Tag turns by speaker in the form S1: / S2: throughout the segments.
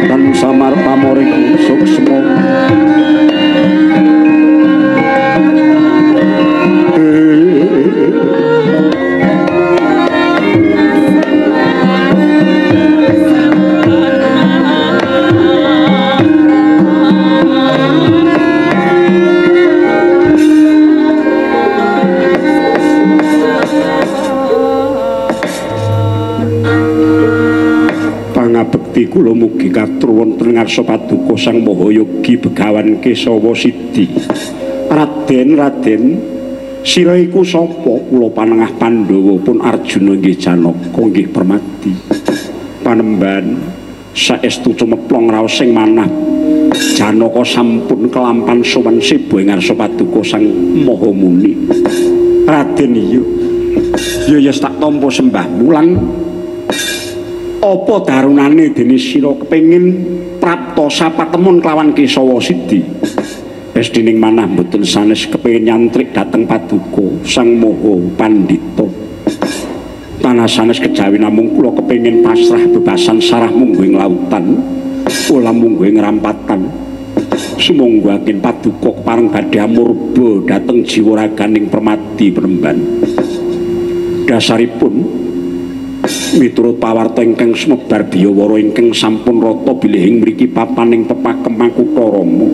S1: Tan samar pamoring suksma. Pangabekti kula mugi katur wonten ngarsa paduka Sang Maha Yogi Begawan Kesawa Sidi. Raden, Raden, sira iku sapa? Kula panengah Pandhawa pun Arjuna inggih Janaka inggih Permadi. Panembahan saestu cumeplong raos sing manah Janaka sampun kelampan sowan seba ing ngarsa paduka Sang Maha Muni. Raden iya. Ya ya tak tampa sembahmu lan apa darunane dene sira kepengin prapta sapatemun kelawan Kesawa Sidi? Estining manah mboten sanes kepengin nyantrik dhateng paduka Sang Maha Pandhita. Tanah sanes kejawi namung kula kepengin pasrah bebasan sarah mungguh ing lautan, kula mungguh ing rampatan. Sumangga agen paduka kepareng badhe amurba dhateng jiwa raganing Permadi Penemban. Dasaripun miturut pawarta ingkang sumebar biyawara ingkang sampun rata bilih ing mriki papaning pepakem Makutha Rama.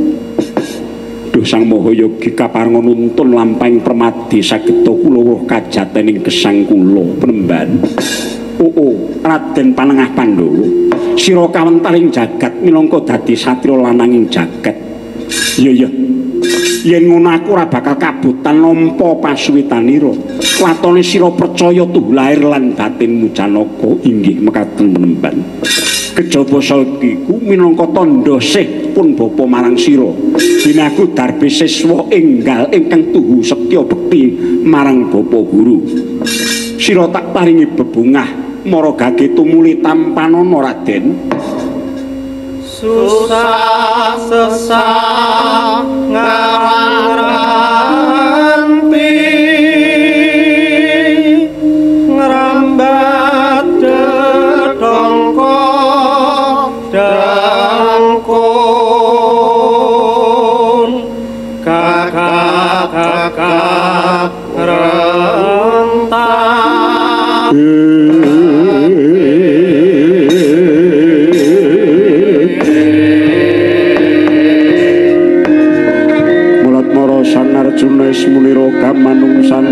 S1: Duh Sang Maha Yogi kaparenga nuntun lampahing Permadi sageda kula wuh kajatening gesang kula Penemban. Oo, Raden Panengah Pandhawa, sira kawentar ing jagat minangka dadi satriya lanang ing jagat. Iya iya. Yen ngono aku ora bakal kabotan nampa pasuwitanira. Watone sira percaya tuh lahir lan batinmu Janaka inggih mekaten Penemban. Kejaba saiki ku minangka tandha sih pun bapa marang sira. Dene aku darbe siswa enggal ingkang tuhu setya bekti marang bapa guru. Sira tak paringi bebungah mara gage tumuli tampanana Raden.
S2: Susah sesah ngarang ranti ngrambat dedongko dangkun kakak-kakak rentan.
S1: Sang Arjuna munira kamanungsan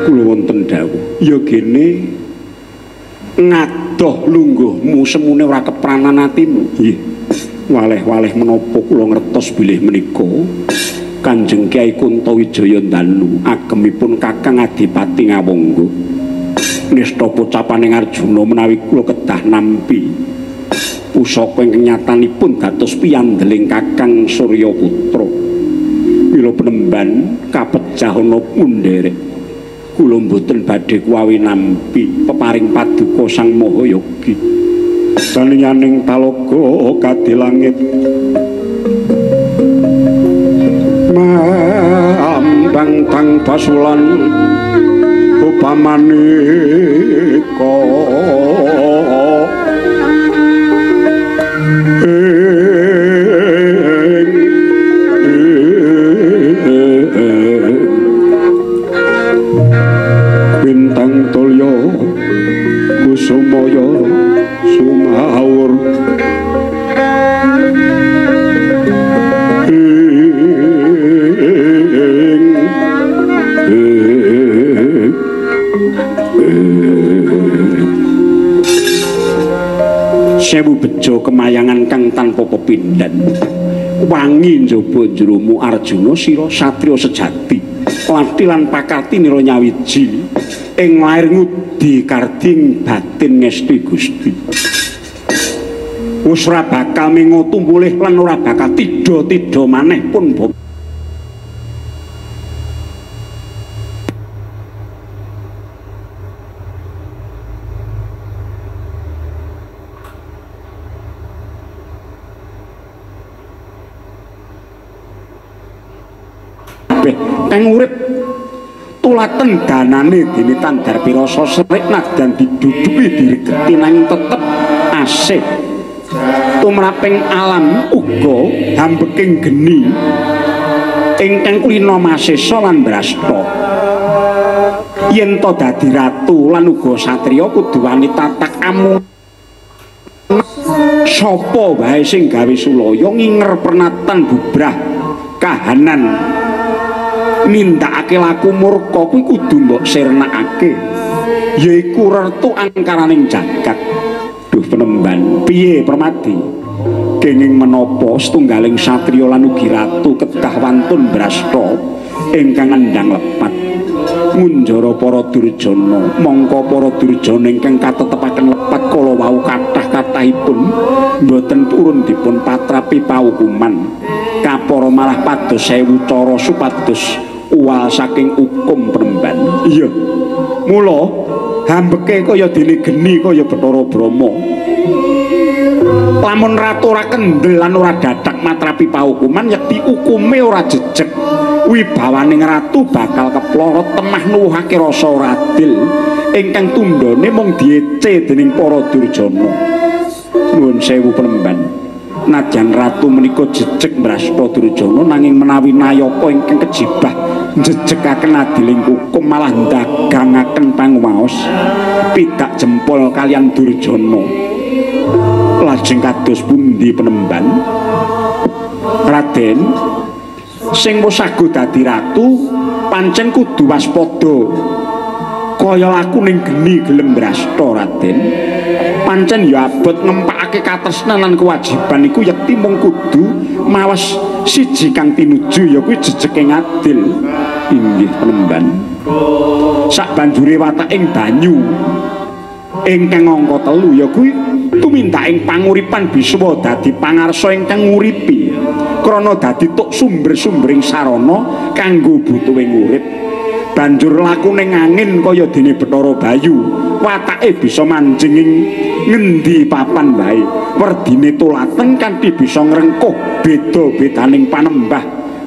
S1: kula wonten dawuh ya gene ngadoh lungguhmu semune ora kepranan atimu. Nggih. Waleh-waleh menapa kula ngertos bilih menika Kanjeng Kyai Kuntawijaya Ndanu agemipun Kakang Adipati Ngawangga. Nista pocapaning Arjuna menawi kula kedah nampi pusaka ingkang nyatanipun dados piyandeling Kakang Suryaputra. Mila penemban kapejah ana pundherek. Kula mboten badhe kuwawi nampi peparing paduka Sang Maha Yogi. Saliyaning talaga kadhi langit mambang tang basulan upamanika bintang tulya kusumaya sumawur sewu bejo kemayangan kang tanpa pepindhan. Wangi njaba jeromu Arjuna sira satriya sejati. Lati lan pakarti nira nyawiji ing lair ngudi karding batin ngesti Gusti. Wis ora bakal mengo tumpulih lan ora bakal tidha-tidha maneh pun kang urip tulaten danane dene tandar pirasa serik nadyan diduduki diregeti nanging tetep asih tumraping alam uga hambeking geni ingkang kulina masesa lan brasta. Yen to dadi ratu lan uga satriya kudu wani tatak amu sapa wae sing gawe sulaya nginger pernatan bubrah kahanan nindakake laku murka kuwi kudu mbok sirnakake, yaiku rertu angkaraning jagat. Duh penemban, piye Permadi? Kenging menapa setunggaling satriya lan ugi ratu kedah wantun brasta ingkang ngendhang lepat ngunjara para durjana. Mongko para durjana ingkang katetepaken lepat kala wau kathah-kathahipun mboten purun dipun patrapi paukuman. Kapara malah pados sewu cara supados uwal saking hukum penemban. Iya. Mula hambeke kaya dene geni kaya Bathara Brahma. Lamun ratu ora kendel lan ora dadak matrapi paukuman yekti hukume ora jejeg. Wibawaning ratu bakal keplorot temah nuwuhake rasa ora adil ingkang tundhone mung diece dening para durjana. Nuwun sewu penemban. Nadyan ratu menika jejeg mrasta durjana nanging menawi nayaka ingkang kejibah njejekaken adiling hukum malah ndagangaken panguwaos pidak jempol kalian durjana. Lajeng kados pundi penemban? Raden sing wis sago dadi ratu pancen kudu waspada kaya lakuning geni gelem mrasta Raden. Pancen ya abot ngempakake katresnan lan kewajiban iku yekti mung kudu mawas siji kang tinuju ya kuwi jejege ngadil. Inggih penemban. Sak banjure wataking banyu ingkang angka 3 ya kuwi tumindaking panguripan biswa dadi pangarsa ingkang nguripi krana dadi tuk sumber-sumbering sarana kanggo butuhing urip. Banjur lakune angin kaya dene Bathara Bayu, watake bisa manjing ing ngendi papan wae. Werdine tulaten kanthi bisa ngrengkuh beda-bedaning panembah,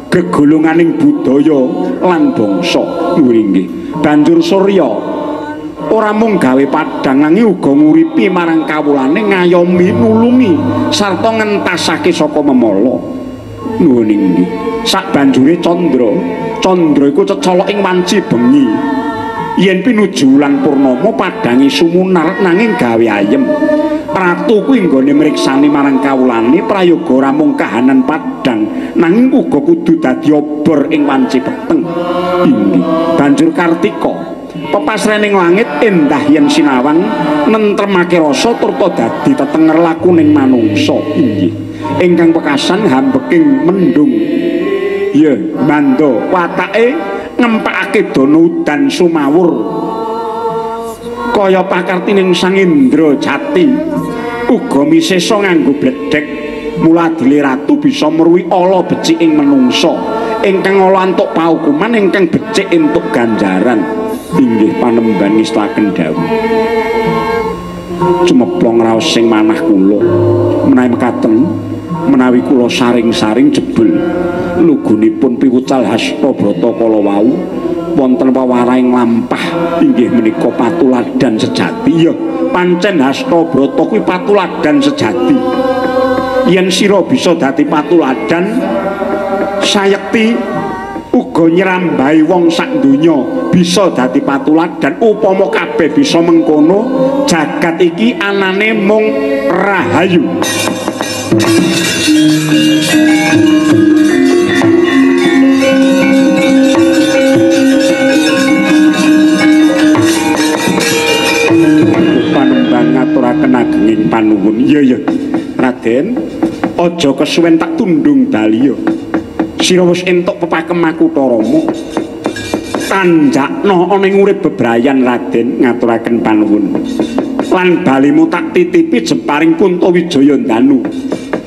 S1: gegolonganing budaya lan bangsa. Inggih. Banjur Surya ora mung gawe padhang nanging uga nguripi marang kawulane, ngayomi, nulungi sarta ngentasake saka memala. Nuwun inggih. Sak banjure Candra, Candra iku cecolok ing wanci bengi. Yen pinuju wulan purnama padhange sumunar nanging gawe ayem. Ratu kuwi nggone mriksani marang kawulane prayoga ora mung kahanan padhang nanging uga kudu dadi obor ing wanci peteng. Inggih. Banjur Kartika pepasrening langit endah yen sinawang nentremake rasa turta dadi tetenger lakuning manungsa. Inggih. Ingkang pekasan hambeking mendung. Ya, mando watake ngempakake dana udan sumawur kaya pakartining Sang Indra Jati. Uga misesa nganggo bledhek. Mula adile ratu bisa meruhi ala becik ing menungsa ingkang ala entuk paukuman ingkang becik entuk ganjaran. Inggih panemban ngestaken dawuh. Cumeplong raos sing manah kula menawi mekaten menawi kula saring-saring jebul lugunipun piwucal hasta brata kala wau wonten wewarahing lampah inggih menika patuladan sejati. Ya pancen hasta brata kuwi patuladan sejati. Yen sira bisa dadi patuladan sayekti uga nyrambahi wong sak donya bisa dadi patuladan. Upama kabeh bisa mengkono jagat iki anane mung rahayu. Panemban ngaturaken agenging panuwun. Iya ya Raden, Aja kesuwen tak tundung baliya. Sira wis entuk pepakem Makutha Rama. Tanjakno ana ing urip bebrayan Raden, ngaturaken panuwun. Lan balimu tak titipi jemparing Kuntawijaya Ndanu.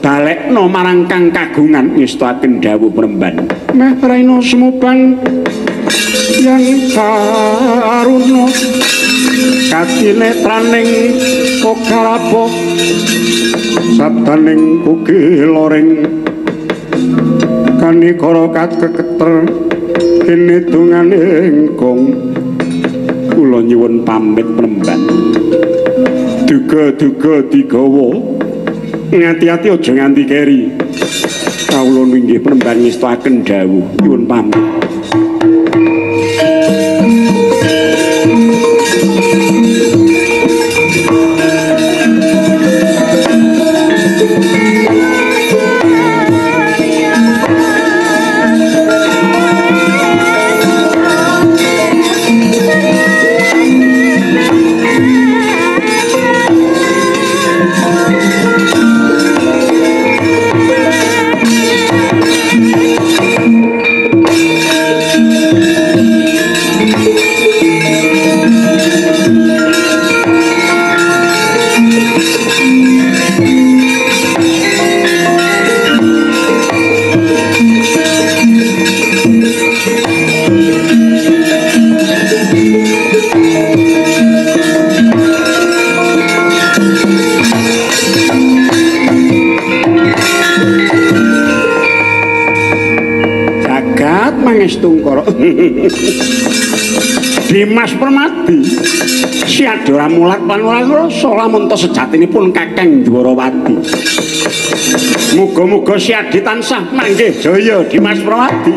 S1: Balekno marang kang kagungan ngestakaken dawuh Premban. Meh raina sumubang yang taruna katinetraning kogarapa sabdaning kukiloring kanikara kakeketer kene dungane ingkung. Kula nyuwun pamit Premban. Duga-duga digawa, ngati-ati aja nganti keri. Kawula inggih Premban ngestakaken dawuh, nyuwun pamit. Mangestungkara Dimas Permadi siadora mulat lan ora ngrasa lamun ta sejatinipun Kakang Dwarawati. Muga-muga siadi tansah manggih jaya Dimas Permadi.